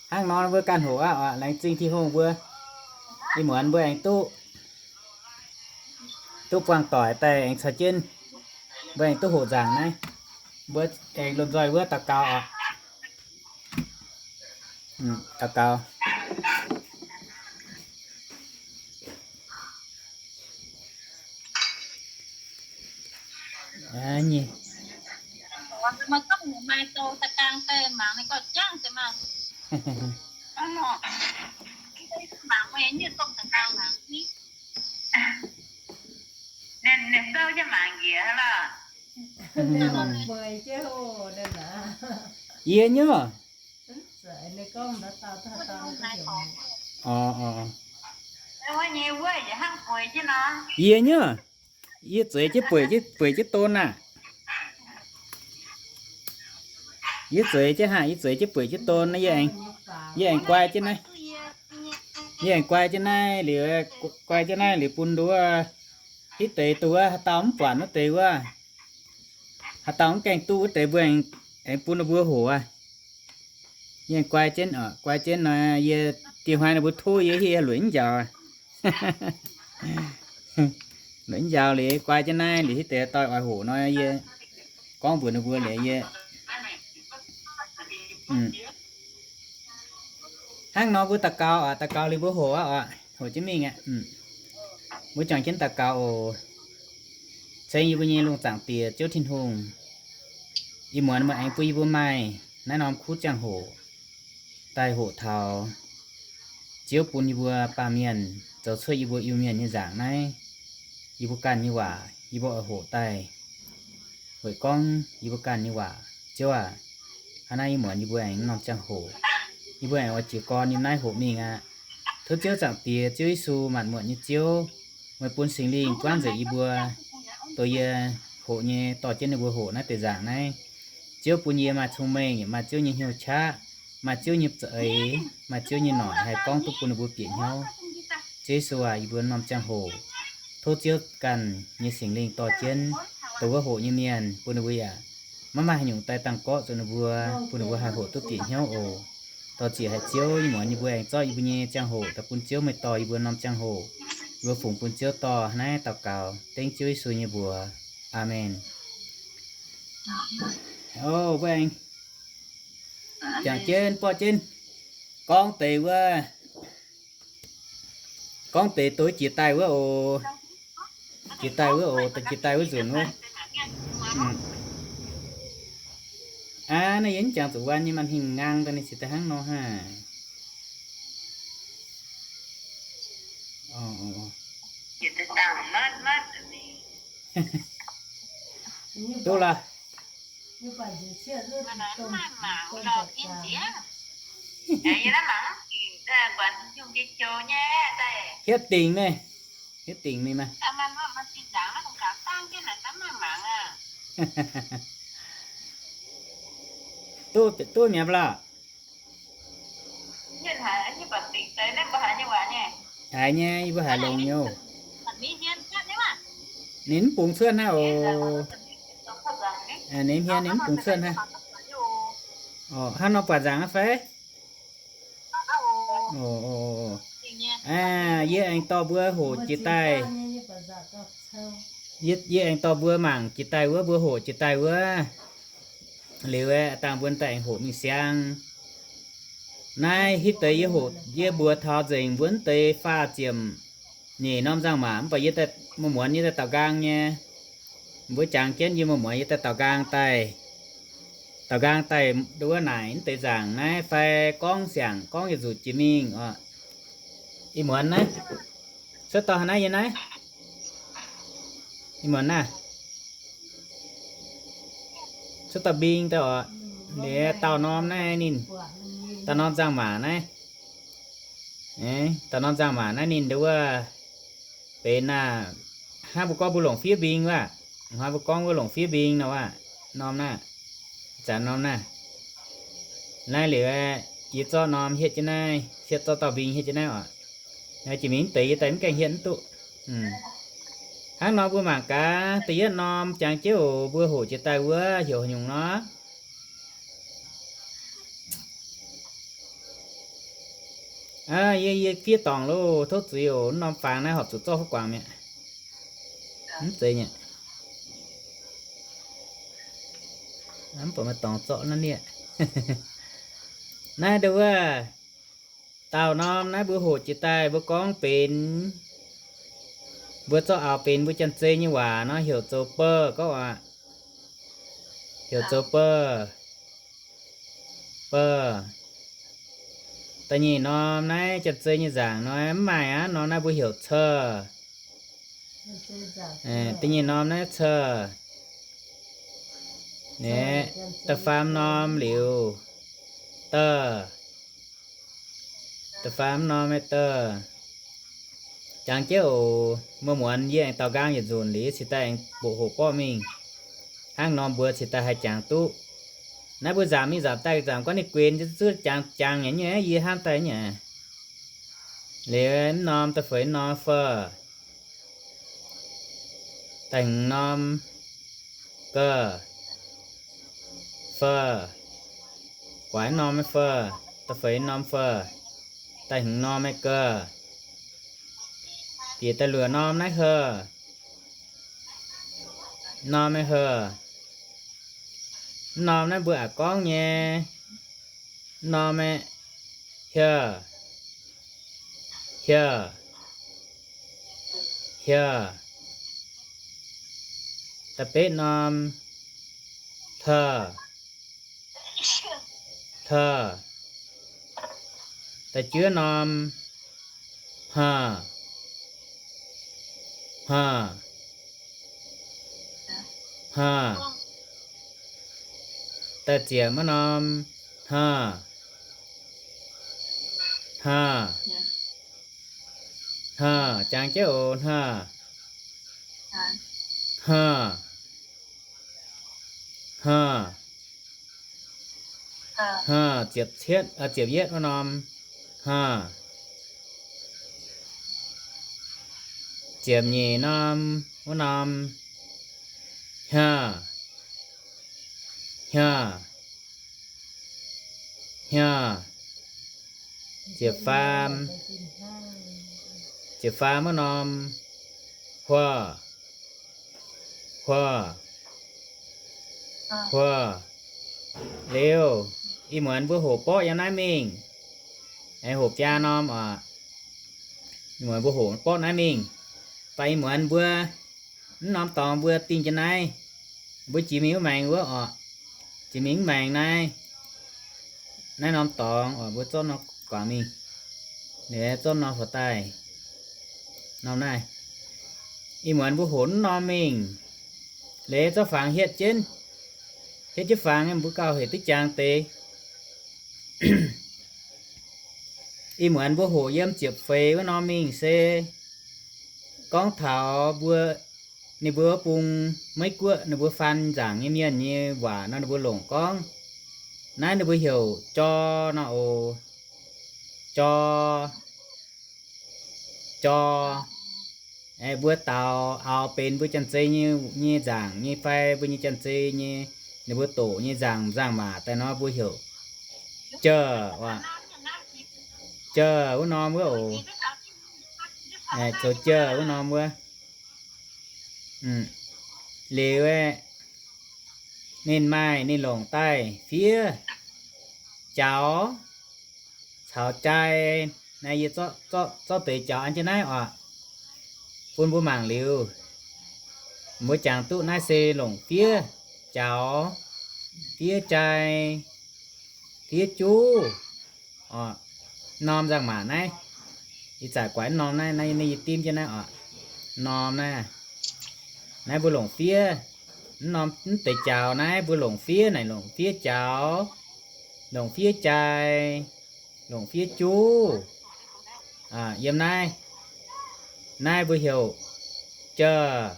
Hnangv nor mbuo ganh hoqc aqv oc. Laengz zingh Tin-Hungh mbuo, ih muonz mbuo aengx duqv, duqv buangh doic daaih aengx caux jienv mbuo aengx duqv hoqc nzaangc naaiv. Mbuo aengx lomh nzoih wuov daux gaux oc. Daux gaux. Yie nyei. Yie nyei. Yie zueiz jienv bueic, bueic jienv don aah. Yie zueiz jienv haah, yie zueiz jienv bueic jienv don naaiv, yie aengx guai jienv naaiv. Yie aengx guai jienv naaiv liuz, guai jienv naaiv liuz bun nduov, hitv deix duqv wuov haaix dauh mv buatc wuov deix wuov, haaix dauh mv gaengh duqv wuov deix mbuo aengx bun ninh mbuo hoqc aqv. Yie aengx guai jienv, guai jienv nor, yie diex hnoi ninh mbuo tov yie hieh lueic mv njaaux. Lueic mv njaaux liuz guai jienv naaiv liuz hitv deix doix oix hoqc nor, yie gorngv mbuox ninh mbuo liuz yie hnangv nor mbuo daux gaux oc, daux gaux liuz mbuo hoqc aqv oc, hoqc jienv mingh aqv. Mbuo juangc jienv daux gaux oc. Ceng yie mbuo nyei lungh zaangc Diex Ziouv Tin-Hungh, ih muonz meih aengx bun yie mbuo maaih naaiv norm kuv ziangh hoc daaih hoqc taux Ziouv bun yie mbuo baamh mienh zoux cuotv yie mbuo Iu-Mienh nyei nzaangc naaiv. Yie mbuo ganh nyei waac yie mbuo oix hoqc daaih weic gorngv yie mbuo ganh nyei waac. Ziouv aac, hnangv naaiv ih muonz yie mbuo aengx norm ziangh hoc, yie mbuo aengx oix jiez gorn yiem naaiv hoqc mingh aqv. Tov Ziouv Zaangc Diex, Ziouv Yesu, maanc muotc nyei Ziouv, meih bun Singx Lingh guangv nzengc yie mbuo, dongh yie hoqc nyei, dorh jienv ninh mbuo hoqc naaiv deix nzaangc naaiv. Ziouv bun yie maaih cong-mengh, yaac maaih Ziouv nyei hnyouv qaqv, maaih Ziouv nyei za'eix, maaih Ziouv nyei noic haih gorngv duqv bun ninh mbuo bieqc hnyouv. Ziouv Yesu aac, yie mbuo norm ziangh hoc tov Ziouv ganh nyei Singx Lingh dorh jienv dongh wuov hoqc nyei mienh, bun ninh mbuo yaac maiv maaih haaix nyungc daaih dangh gorqv zuqc ninh mbuo, bun ninh mbuo haih hoqc duqv bieqc hnyouv oc. Dorh ziec haic Ziouv, ih muonz yie mbuo aengx zorqv yie mbuo nyei ziangh hoc daaih bun Ziouv meih dorh yie mbuo norm ziangh hoc. Yie mbuo fungx bun Ziouv dorh naaiv daux gaux dengv Ziouv Yesu nyei mbuox. Aamen. O, mbuo aengx jangx jienv borqv jienv gorngv deix wuov, gorngv deix dongh jiex daaih wuov oc. Jiex daaih wuov oc, jiex daaih wuov nzunc wuov. Aa, naaiv yie mv jangx zuqc wuan nyei, maaih hingh ngang daaih ninh cingx daaih hnangv nor haah. Duqv lorqc. Hietv dingc naaiv, hietv dingc mingh maah. Duqv, duqv mi'aqv lorqc. Haiz nyei, yie mbuo haiz longx nyei oc. Ninh mv bungx cuotv hnangv oc. Ninh hmien ninh mv bungx cuotv hnangv. Hnangv nor buatc nzaangc aqv fai? Yie aengx dorh mbuo hoqc jiex daaih. Yie aengx dorh mbuo mangc jiex daaih wuov, mbuo hoqc jiex daaih wuov. Liuz aeqv, dangh mbuo daaih aengx hoqc mingh siang. Naaiv hitv deix yie hoqc, yie mbuox taux nzengc mbuo naaiv deix faah ziepc nyeic norm nzangc-maac, mv baac yie daaih muonz-muonz yie daaih daaux nqaang nyei. Mbuo jangx jienv yie muonz-muonz yie daaih daaux nqaang daaih. Daaux nqaang daaih nduov naaic naaiv deix nzaangc naaiv fai gorngv siangc gorngv yietc nzunc jiex mingh oc. Ih muonz naaiv, cuotv dorh haaix naaiv yie naaiv? Ih muonz naaiv, cuotv dorh mbing daaih oc. Liuz dauh norm naaiv ninh, dauh norm nzangc-maac naaiv, dauh norm nzangc-maac naaiv ninh nduov benx naaiv, hnangv mbuo gorngv mbuo longc fiev mbing wuov. Hnoi mbuo gorngv wuov longc fiev mbing nor wuov, norm naaiv, zanc norm naaiv. Naaiv liuz yie zorqv norm hietv jienv naaiv, hietv zorqv dauh mbing hietv jienv naaiv oc. Jiex mingh deix yie daaih mv gaengh hietv mv duqv. Hnangv nor mbuo mangc gaax da'yietv norm jangx jienv oc, mbuo hoqc jiex daaih wuov heuc haaix nyungc nor. Yie, yie fiev dorngc loh, tov zuiz oc. Mv norm fangx naaiv horpc zuqc zorqv huv guangc mi'aqv. Mv zeiz nyei. Mv baac maaih dorngx zorqv naaiv nieqv. Naaiv nduov wuov, dauh norm naaiv mbuo hoqc jiex daaih mbuo gorngv benx, mbuo zorqv auv benx mbuo Janx-Zei nyei waac nor heuc zoux beh gorngv aqv. Heuc zoux beh. Beh. Da'nyeic norm naaiv Janx-Zei nyei nzaangc nor mv maaih aqv, norm naaiv mbuo heuc ceh. Da'nyeic norm naaiv ceh. Naaiv, da'faam norm liuz, de. Da'faam norm naaiv de. Jangx jienv oc. Muoz-muonz yie aengx daaux nqaang yietc nzunc liuz cingx daaih aengx mbuoqc hoqc borqv mingh. Hnangv norm mbuo cingx daaih haih jangx duqv. Naaiv mbuo nzamc mingh nzamc daaih nzamc gorngv ninh guenx zuqc jangx, jangx nyei, yie hnamv daaih nyei. Liuz mv norm da'feix norm fe. Da'hmz norm ge, fe. Guaix norm naaiv fe, da'feix norm fe. Da'hmz norm naaiv ge. Bieqc da'luoqc norm naaiv he. Norm naaiv he. Mv norm naaiv mbuo aqc gorngv nyei. Mv norm naaiv, hieh, hieh, hieh. Da'betv norm, hle, hle. Da'juov norm, hme, hme, hme. Da'ziepc wuov norm, hne, hne, hne. Jangx jienv oc, hne, hne, hne. Hne, ziepc cietv, ziepc yietv wuov norm, hne. Ziepc nyeic norm wuov norm, hnyeh, hnyeh, hnyeh. Ziepc faam, ziepc faam wuov norm, huo, huo, huo. Liuz, ih muonz mbuo hoqc borqv yiem naaiv mingh, aengx hoqc biaa norm oc. Ih muonz mbuo hoqc borqv naaiv mingh, fai ih muonz mbuo mv norm dorngx mbuo dingh jienv naaiv, mbuo jiex mingh wuov maengx wuov oc. Jiex mingh mv maengx naaiv, naaiv norm dorngx oc, mbuo zorqv norm guangc mingh. Liuz zorqv norm faaux daaih, norm naaiv. Ih muonz mbuo hoqc mv norm mingh, liuz zorqv fangx hietv jienv, hietv jienv fangx, mbuo gauh hec duqv jangx deix. Ih muonz mbuo hoqc yiem ziepc feix wuov norm mingh se gorngv taux mbuo, ninh mbuo wuov bung Meiv Guoqv ninh mbuo faan nzaangc nyei mienh nyei waac nor ninh mbuo longc gorngv. Naaiv ninh mbuo heuc jor nor oc. Jor, jor. Mbuo daux auv benx mbuo Janx-Zei nyei, nyei nzaangc nyei fai mbuo nyei Janx-Zei nyei, ninh mbuo doqc nyei nzaangc, nzaangc-maac daaih nor mbuo heuc jor, jor wuov norm wuov oc. Zoux jor wuov norm wuov. Liuz aeqv, ninh maaih ninh longc daaih fiev, jaux, caux jai. Naaiv yie zorqv deix jaux an jienv naaiv oc, bun mbuo mangc liuz, mbuo jangx duqv naaiv se longc fiev, jaux, fiev jai, fiev juv. Norm nzangc-maac naaiv, ih zanc guaix norm naaiv, naaiv yie dimv jienv naaiv oc. Norm naaiv, naaiv mbuo longc fiev. Mv norm, mv deix jaux naaiv mbuo longc fiev naaic, longc fiev jaux, longc fiev jai, longc fiev juv. Yiem naaiv, naaiv mbuo heuc jor,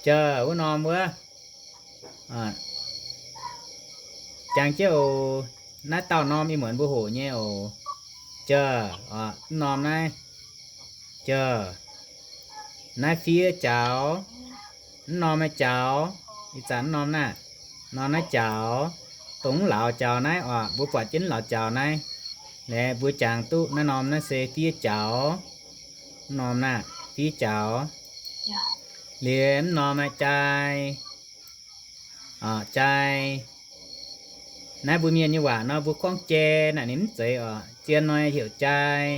jor wuov norm wuov. Jangx jienv oc. Naaiv dauh norm ih muonz mbuo hoqc nyei oc. Jor, mv norm naaiv, jor. Naaiv fiev jaux, mv norm naaiv jaux. Ih zanc mv norm naaiv, norm naaiv jaux. Dongh mv lauz jaux naaiv oc, mbuo buatc jienv mv lauz jaux naaiv. Laeh mbuo jangx duqv naaiv norm naaiv se fiev jaux. Mv norm naaiv fiev jaux. Liuz mv norm naaiv jai, jai. Naaiv mbuo mienh nyei waac nor mbuo gorngv jai naaic ninh mv zeiz oc. Zien nor heuc jai.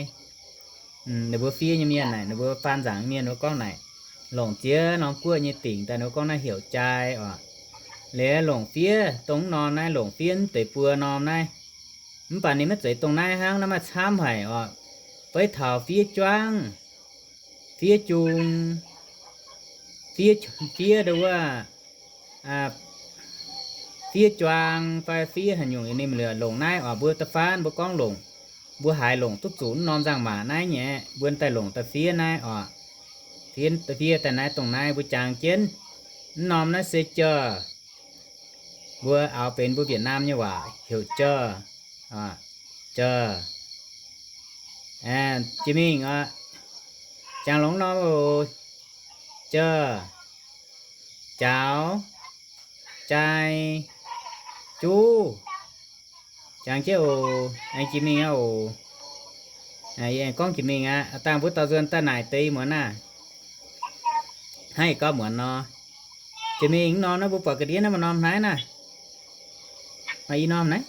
Ninh mbuo fiev nyei mienh naaic, ninh mbuo faan nzaangc nyei mienh ninh mbuo gorngv naaic, longc ziex norm guoqv nyei dingc daaih ninh mbuo gorngv naaiv heuc jai oc. Liuz longc fiev dongh mv norm naaiv, longc fiev mv deix buo norm naaiv. Mv baac ninh maiv zeiz dongh naaiv hnangv, naaiv maaih camv haic oc. Beiv taux fiev juangv, fiev jung, fiev, fiev ndo wuov, fiev juang fai fiev haaix nyungc, ninh mbuo longc naaiv oc. Mbuo da'faanh mbuo gorngv longc, mbuo haiz longc duqv zuqc mv norm nzangc-maac naaiv nyei, mbuo daaih longc daaih fiev naaiv oc. Fiev, fiev daaih naaiv dongh naaiv mbuo jangx jienv. Mv norm naaiv se jauh. Mbuo aaux benx mbuo Việt Nam nyei waac heuc jauh. Jauh. Jiex mingh oc. Jangx longx norm oc. Jauh, jaux, jai, juv. Jangx jienv oc. Aengx jiex mingh aqv oc. Yie aengx gorngv jiex mingh aqv. Dangh mbuo dorh nzuonx daaih naaic deix muonz naaiv. Hnangv yie gorngv muonz nor, jiex mingh mv norm naaiv mbuo buatc ga'ndiev naaiv maaih norm hnangv naaiv. Maaih i norm naaiv.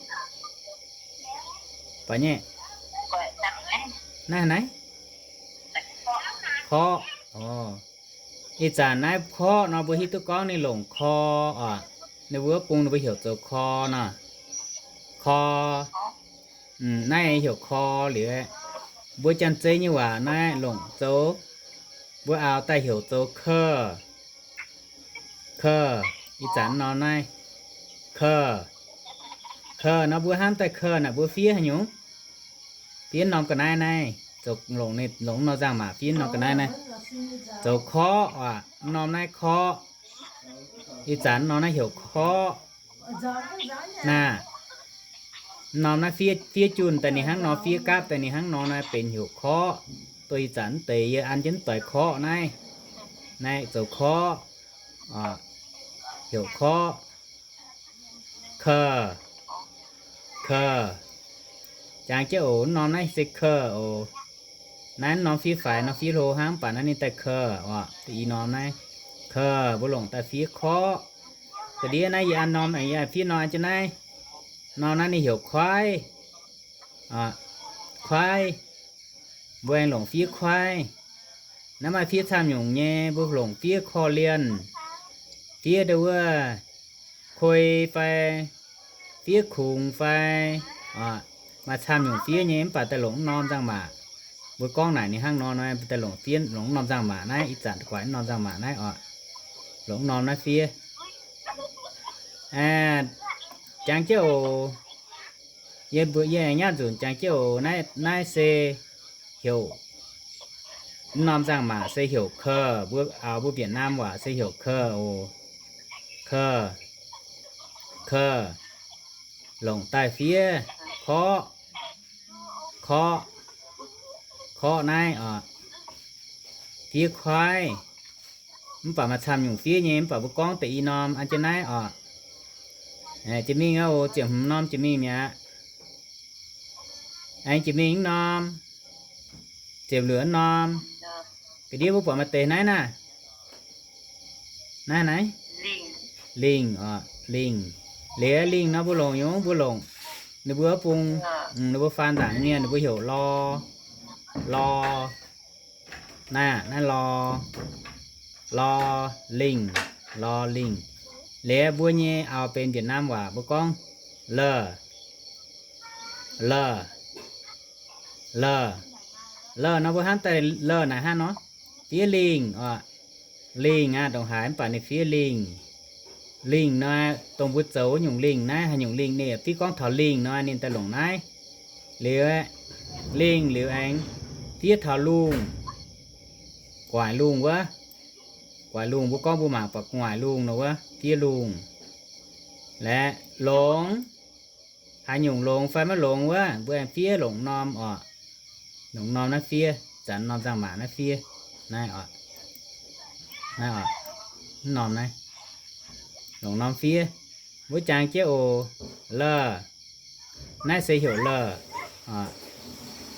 Buatc nyei. Naaiv naaiv. Korqv. Ih zanc naaiv korqv nor mbuo hiuv duqv gorngv ninh longc kor oc. Ninh mbuo wuov bung ninh mbuo heuc zoux kor nor. Kor. Naaiv heuc kor liuz, mbuo Janx-Zei nyei waac naaiv longc zoux, mbuo aaux daaih heuc zoux kor. Kor. Ih zanc norm naaiv, kor. Kor nor mbuo hnamv daaih kor naaic mbuo fiev haaix nyungc? Fiev norm ga'naaiv naaiv, zoux longc, longc norm nzangc-maac fiev norm ga'naaiv naaiv, zoux korqv oc. Norm naaiv korqv. Ih zanc norm naaiv heuc korqv. Naaiv norm naaiv fiev, fiev junh daaih ninh hnangv nor, fiev gapv daaih ninh hnangv nor naaiv benx heuc korqv. Duqv ih zanc mv deix yie an jienv doix korqv naaiv. Naaiv zoux korqv, heuc korqv. Kor. Kor. Jangx jienv oc. Mv norm naaiv se kor oc. Naaiv mv norm fiev faix nor, fiev hlo hnangv, mv baac naaiv ninh daaih kor oc. Da'nyeic norm naaiv, kor, mbuo longc daaih fiev korqv. Ga'ndiev naaiv yie an norm, yie fiev norm an jienv naaiv. Norm naaiv ninh heuc kuaaiv. Kuaaiv. Mbuo aengx longc fiev kuaaiv. Naaiv maaih fiev camv nyungc nyei, mbuo longc fiev korv-lienh, fiev ndo wuov koi fai fiev kungx fai, maaih camv nyungc fiev nyei, mv baac daaih longc mv norm nzangc-maac. Mbuo gorngv naaic ninh hnangv nor, daaih longc fiev, longc mv norm nzangc-maac naaiv, ih zanc guaix mv norm nzangc-maac naaiv oc. Longc mv norm naaiv fiev. Jangx jienv oc. Yie mbuo, yie nyaav nzunc jangx jienv oc. Naaiv, naaiv se heuc, mv norm nzangc-maac se heuc kor. Mbuo, mbuo Việt Nam waac se heuc kor oc. Kor. Kor. Longc daaih fiev korqv. Korqv. Korqv naaiv oc. Fiev kuaaiv. Mv baac maaih camv nyungc fiev nyei, mv baac mbuo gorngv deix i norm an jienv naaiv oc. Jiex mingh aqv oc, ziepc hmz norm jiex mingh mi'aqv. Aengx jiex mingh norm, ziepc luoqc norm. Ga'ndiev mbuo buatc maaih deix naaiv naaiv. Naaiv naaiv, lingh oc, lingh. Liuz lingh nor mbuo longc nyungc, mbuo longc, ninh mbuo bung, ninh mbuo faan nzaangc mienh ninh mbuo heuc lor, lor. Naaiv, naaiv lor, lor, lingh, lor, lingh. Liuz mbuo nyei aaux benx Việt Nam waac mbuo gorngv lor, lor, lor. Lor nor mbuo hnamv daaih lor naaic hnangv nor, fiev lingh oc. Lingh aqv, ndongc haaix mv baac ninh fiev lingh. Lingh nor, dongh mbuo zoux nyungc lingh naaiv, haaix nyungc lingh ninh fiev gorngv taux lingh nor ninh daaih longc naaiv. Liuz, lingh liuz aengx fiev taux lungh, guaaic lungh wuov. Guaaic lungh mbuo gorngv mbuo mangc buatc guaaic lungh nor wuov fiev lungh. Laeh longx, haaix nyungc longx fai maiv longx wuov mbuo aengx fiev longc norm oc. Longc norm naaiv fiev, zanc norm nzangc-maac naaiv fiev, naaiv oc, naaiv oc, mv norm naaiv, longc norm fiev. Mbuo jangx jienv oc. Lor, naaiv se heuc lor.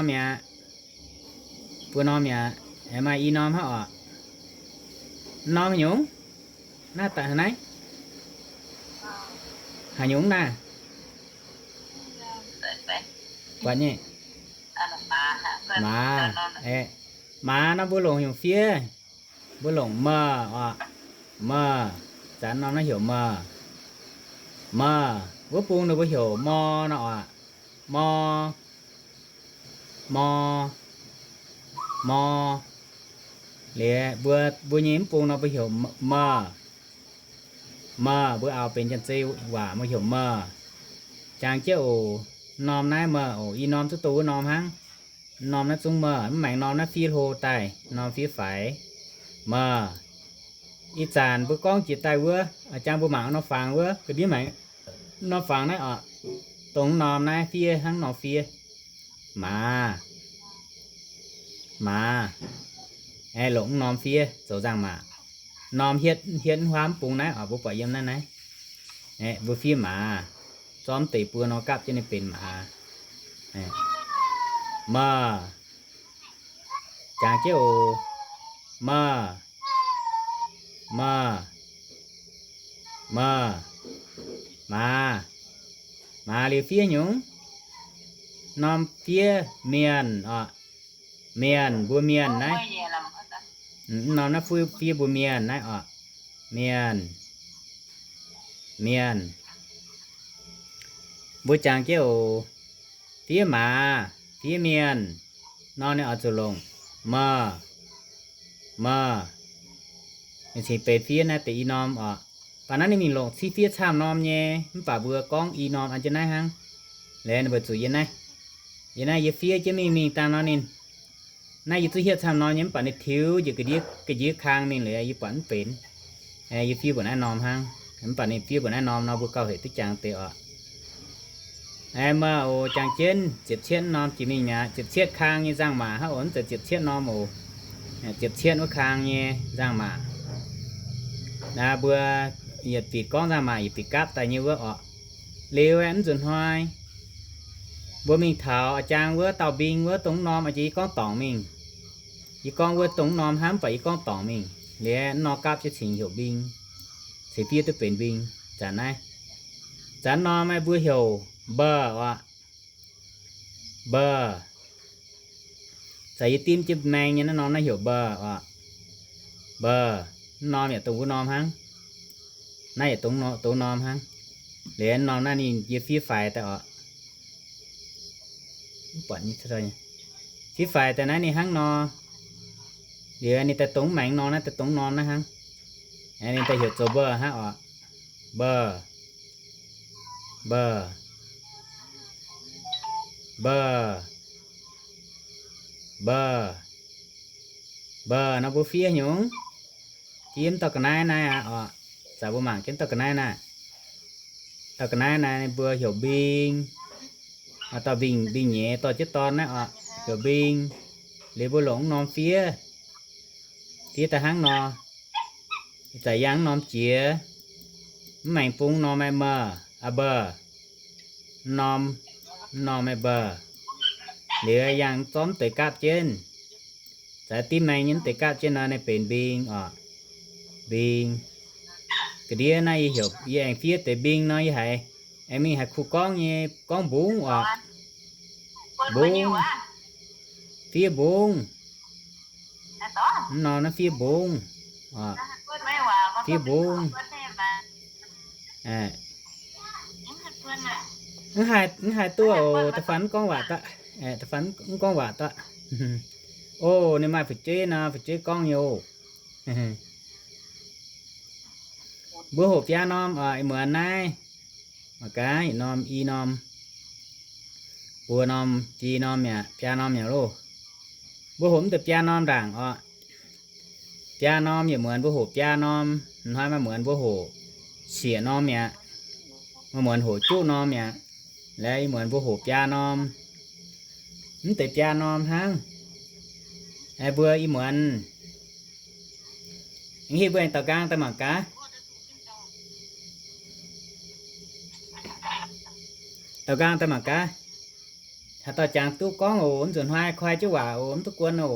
norm mi'aqv. Buo norm mi'aqv. Aengx maaih i norm hnangv oc. Norm haaix nyungc? Naaiv daaih haaix naaiv? Haaix nyungc naaiv? Buatc nyei. Maaz. Aeqv, maaz nor mbuo longc heuc fiev. Mbuo longc meh oc. Meh. Zanc norm naaiv heuc meh. Meh. Wuov bung ninh mbuo heuc mor nor oc. Mor. Mor. Mor. Liuz mbuo, mbuo nyei mv bung nor mbuo heuc meh. Meh. Mbuo aaux benx janx-zei waac mbuo heuc meh. Jangx jienv oc. Norm naaiv meh oc. I norm zuqc dongh wuov norm hnangv. Norm naaiv zungv meh. Mv maengx norm naaiv fiev hlo daaih, norm fiev faix. Meh. Ih zanc mbuo gorngv jiex daaih wuov, jangx mbuo mangc norm fangx wuov, ga'ndiev maengx norm fangx naaiv oc. Dongh norm naaiv fiev hnangv norm fiev. Maaz. Maaz. Aeqv, longc norm fiev zoux nzangc-maac. Norm hietv, hietv huaam bung naaiv oc, mbuo buatc yiem naaiv naaiv. Aeqv, mbuo fiev maaz. Zorqv deix buo nor gapv jienv ninh benx maaz. Aeqv, meh. Jangx jienv oc. Meh. Meh. Meh. Maaz. Maaz liuz fiev nyungc. Norm fiev mienh oc. Mienh, mbuo mienh naaiv. Norm naaiv fiev, fiev mbuo mienh naaiv oc. Mienh. Mienh. Mbuo jangx jienv oc. Fiev maaz, fiev mienh. Norm ninh oix zuqc longc meh. Meh. Ninh cingx benx fiev naaiv deix i norm oc. Baac naaiv ninh mingh longc ciev fiev camv norm nyei, mv baac mbuo gorngv i norm an jienv naaiv hnangv. Liuz ninh mbuo zuqc yie naaiv, yie naaiv yie fiev jienv mingh mingh dangh nor ninh, naaiv yie zuqc hietv camv norm nyei, mv baac ninh tiux njiec ga'ndiev ga'njiec kang mingh liuz yie buatc mv benx. Yie fiev mbuo naaiv norm hnangv. Mv baac ninh fiev mbuo naaiv norm nor mbuo gauh hec duqv jangx deix oc. Aengx meih oc, jangx jienv ziepc cietv norm jiex mingh mi'aqv. Ziepc cietv kang nyei nzangc-maac hnangv oc, mv zeiz ziepc cietv norm oc. Ziepc cietv wuov kang nyei nzangc-maac. Naaiv mbuo yietc bieqc gorngv nzangc-maac yietc bieqc gapv daaih nyei wuov oc. Liuz aeqv, mv nzunc hnoi mbuo mingh taux a'jang wuov dauh mbing wuov dongh norm, yie gorngv dorngc mingh. Yie gorngv wuov dongh norm hnangv, mv baac yie gorngv dorngc mingh. Liuz nor gapv jienv cingx heuc mbing, ceix fiev duqv benx mbing. Zanc naaiv, zanc norm mbuo heuc mbeh oc. Mbeh. Zanc yie dimv jienv maeng nyei naaiv norm naaiv heuc mbeh oc. Mbeh. Norm yaac dongh wuov norm hnangv. Naaiv yaac dongh norm hnangv. Liuz norm naaiv ninh yie fiev faix daaih oc. Fiev faix daaih naaiv ninh hnangv nor. Liuz ninh daaih dongh maengx norm naaiv, daaih dongh norm naaiv hnangv. Ninh daaih heuc zoux mbeh hnangv oc. Mbeh. Mbeh. Mbeh. Mbeh. Mbeh nor mbuo fiev nyungc. Yiem dauh ga'naaiv naaiv aqv oc. Zanc mbuo mangc jienv dauh ga'naaiv naaiv. Dauh ga'naaiv naaiv mbuo heuc mbing. Dauh mbing, mbing nyeiz dorh jienv dorn naaiv oc, heuc mbing. Liuz mbuo longc mv norm fiev. Fiev daaih hnangv nor. Ih zanc yangh mv norm jiex. Mv maengx bung norm aeqv, meih, a'mbeh. Mv norm, mv norm aeqv, mbeh. Liuz yangh zorqv mv deix gapv jienv. Zanc dimv maeng nyei mv deix gapv jienv nor, ninh benx mbing oc. Mbing. Ga'ndiev naaiv yie heuc, yie aengx fiev deix mbing nor, yie haiz aengx mingh haiz kuh gorngv nyei, gorngv mbungv oc. Mbungv. Fiev mbungv. Mv norm naaiv fiev mbungv. Fiev mbungv. Mv haih, mv haih duqv oc, da'faanh mv gorngv waac daaih. Da'faanh mv gorngv waac daaih. O, ninh maaih fu'jueiv nor, fu'jueiv gorngv nyei oc. Mbuo hoqc biaa norm oc, ih muonz naaiv. Mangc gaax, yietc norm, i norm, buo norm, jii norm mi'aqv, biaa norm mi'aqv loh. Mbuo hoqc mv deix biaa norm ndaangc oc. Biaa norm yietc muonz mbuo hoqc biaa norm, hnoi maaih muonz mbuo hoqc sieqv norm mi'aqv. Maaih muonz hoqc juqv norm mi'aqv. Laaix ih muonz mbuo hoqc biaa norm. Mv deix biaa norm hnangv. Aeqv, mbuo ih muonz Aengx heuc mbuo aengx daaux nqaang daaih mangc gaax. Daaux nqaang daaih mangc gaax. Haaix dauh jangx duqv gorngv oc, mv nzunc hnoi koi jienv waac oc, mv duqv guon oc.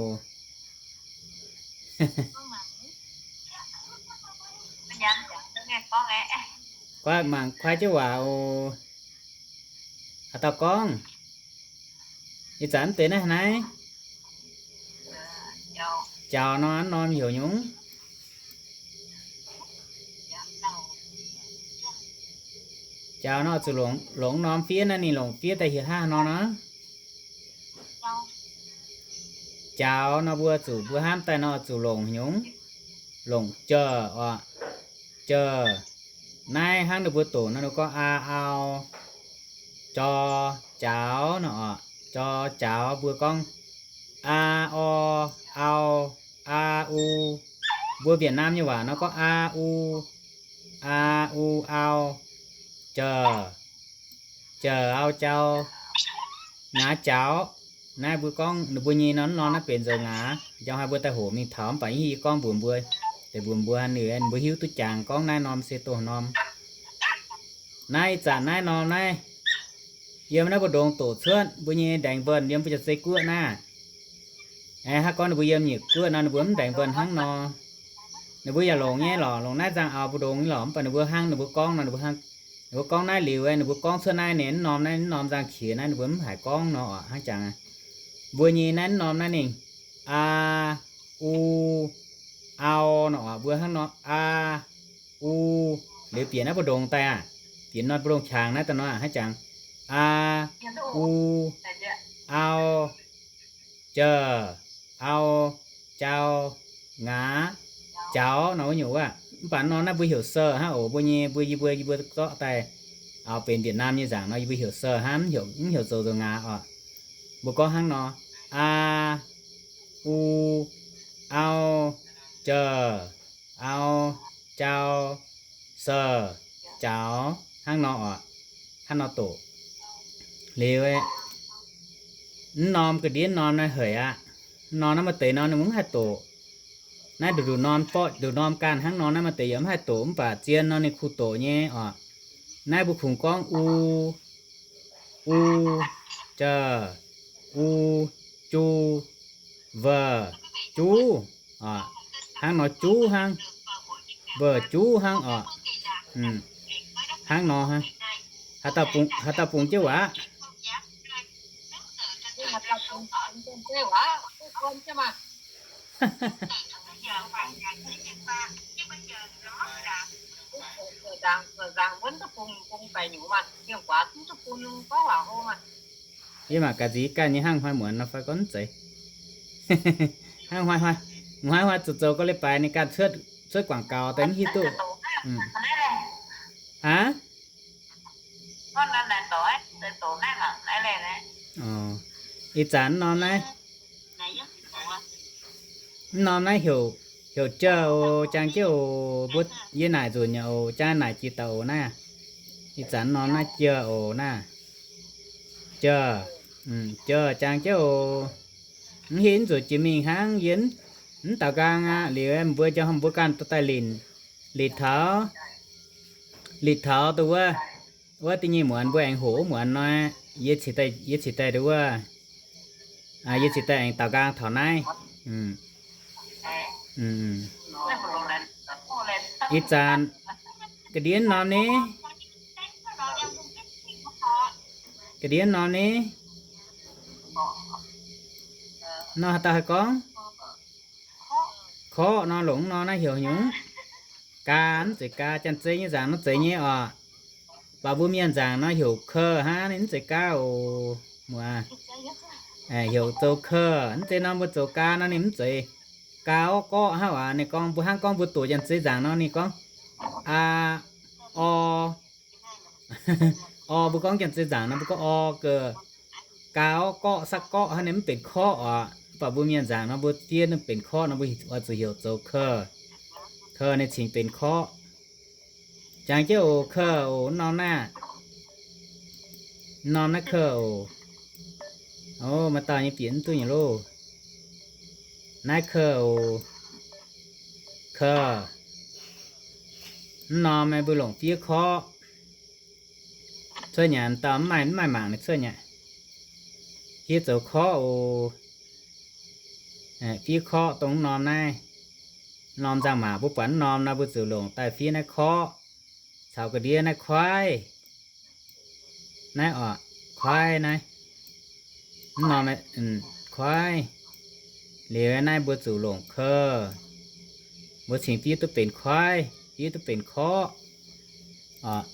Guaatv mangc kuaaiv jienv waac oc. Haaix dauh gorngv? Ih zanc mv deix naaiv haaix naaiv? Jaux nor, norm heuc nyungc? Jaux nor zuqc longc, longc norm fiev naaiv, ninh longc fiev daaih hieh hnangv nor nor. Jaux nor mbuo zuqc, mbuo hnamv daaih nor zuqc longc nyungc, longc jauv oc. Jauv. Naaiv hnangv ninh mbuo doqc nor ninh gorngv aa, au, jor, jaux nor oc. Jor, jaux, mbuo gorngv aa, o, au, aa, u. Mbuo Việt Nam nyei waac nor gorngv aa, u, aa, u, au, jauv, jauv, au, jaux, ngaax jaux. Naaiv mbuo gorngv ninh mbuo nyei norm, norm naaiv benx zoux ngaax. Njang hnoi mbuo daaih hoqc mingh taux mv baac yie gorngv mbuox mbuo, deix mbuox mbuo ninh, mbuo hiuv duqv jangx gorngv naaiv norm se doh norm. Naaiv ih zanc naaiv norm naaiv, yiem naaiv mbu'ndongx doqc cuotv mbuo nyei ndaengx nvnh yiem mbuo jaav zei guoqv naaiv. Aeqv, haaix gorngv ninh mbuo yiem nyiec guoqv nor ninh mbuo mv ndaengx nvnh hnangv nor. Ninh mbuo yaac longc nyei lorqc, longc naaiv nzangc-aaux mbu'ndongx nyei lorqc, mv baac ninh mbuo hnangv ninh mbuo gorngv nor, ninh mbuo hnangv, ninh mbuo gorngv naaiv liuz, ninh mbuo gorngv cuotv naaiv ninh mv norm, naaiv mv norm nzangc-qiex naaiv ninh mbuo mv haiz gorngv nor oc. Hnangv jangx, mbuo nyei naaiv mv norm naaiv ninh, aa, u, au nor oc, mbuo hnangv nor, aa, u, liuz bieqc naaiv mbu'ndongx daaih aqv, bieqc norm mbu'ndongx qangx naaiv daaih nor hnangv jangx, aa, u, au, jauv, au, jaux, ngaax, jaux nor wuov nyungc wuov. Mv baac norm naaiv mbuo heuc sou hnangv oc, mbuo nyei, mbuo yie mbuo, yie mbuo zorqv daaih, aa, benx Việt Nam nyei nzangc nor yie mbuo heuc sou hnangv, mv heuc, mv heuc zoux nzoux ngaax oc. Mbuo gorngv hnangv nor, aa, u, au, jauv, au, jaux, sou, jaux, hnangv nor oc. Hnangv nor doqc. Liuz, mv norm ga'ndiev norm naaiv haic aqv. Mv norm naaiv maaih deix nor ninh mv haih doqc. Naaiv nduqc nduqc norm borqv nduqc norm ganh hnangv nor naaiv maaih deix yaac mv haih doqc mv baac zien nor ninh kuh doqc nyei oc. Naaiv mbuo kungx gorngv u, u, jauv, u, ju, vuoz, juv oc. Hnangv nor juv hnangv, vuoz juv hnangv oc. Hnangv nor hnangv. Haaix dauh bungx jienv waac? Yie mangc gaax nziex ganh nyei hnangv hnoi muonz nor fai gorngv mv zeiz. Hnangv hnoi, hnoi, hnoi zuqc zoux gorqv leiz-baaix ninh ganh cuotv, cuotv quảng cáo daaih mv hiuv duqv. Aav, ih zanc mv norm naaiv, mv norm naaiv heuc, heuc jauv oc, jangx jienv oc, mbuo yie naaic nzunc nyei oc, jangx naaic jiex daaih oc naaiv. Ih zanc mv norm naaiv jauv oc naaiv. Jauv, jauv jangx jienv oc. Mv hiuv nzunc jiex mingh hnangv yie mv daaux nqaang aqv. Liuz mbuo jauv mbuo ganh dorh daaih linc, linc taux, linc taux dongh wuov, wuov da'nyeic muonz mbuo aengx hoqc wuov muonz nor, yie cingx daaih, yie cingx daaih dongh wuov, yie cingx daaih aengx daaux nqaang taux naaiv. Ih zanc ga'ndiev norm ni, ga'ndiev norm ni, nor haaix dauh haih gorngv? Korqv nor longc nor naaiv heuc nyungc? Gaa, mv zeiz gaa. Janx-Zei nyei nzaangc nor zeiz nyei oc. Baac mbuo Mienh nzaangc nor heuc เค hnangv, ninh mv zeiz gaa oc. Muoz, heuc zoux เค. Mv zeiz nor mbuo zoux gaa nor ninh mv zeiz gaa orqv gorqv hnangv waac. Ninh gorngv mbuo hnangv gorngv mbuo doqc Janx-Zei nzaangc nor ninh gorngv aa, or, or. Mbuo gorngv Janx-Zei nzaangc nor mbuo gorngv or, ga'gaa orqv gorqv, สัก gorqv hnangv, ninh mv benx korqv oc. Mv baac mbuo Mienh nzaangc nor mbuo fiev ninh benx korqv nor mbuo oix zuqc heuc zoux เค. เค ninh cingx benx korqv. Jangx jienv oc, เค oc, mv norm naaiv, mv norm naaiv เค oc. O, maaih dauh nyei bieqc mv duqv nyei loh. Naaiv เค oc. korv. Mv norm mbuo longc fiev korqv. Cuotv nyanc dauh mv maaih, mv maaih mangc ninh cuotv nyanc. Fiev zoux korqv oc. Fiev korqv dongh mv norm naaiv. Norm nzangc-maac mbuo buatc mv norm nor mbuo zuqc longc daaih fiev naaiv korqv. Caux ga'ndiev naaiv kuaaiv. Naaiv oc, kuaaiv naaiv. Mv norm, kuaaiv. Liuz naaiv mbuo zuqc longc korv. Mbuo cingx fiev duqv benx kuaaiv, fiev duqv benx korqv. Oc.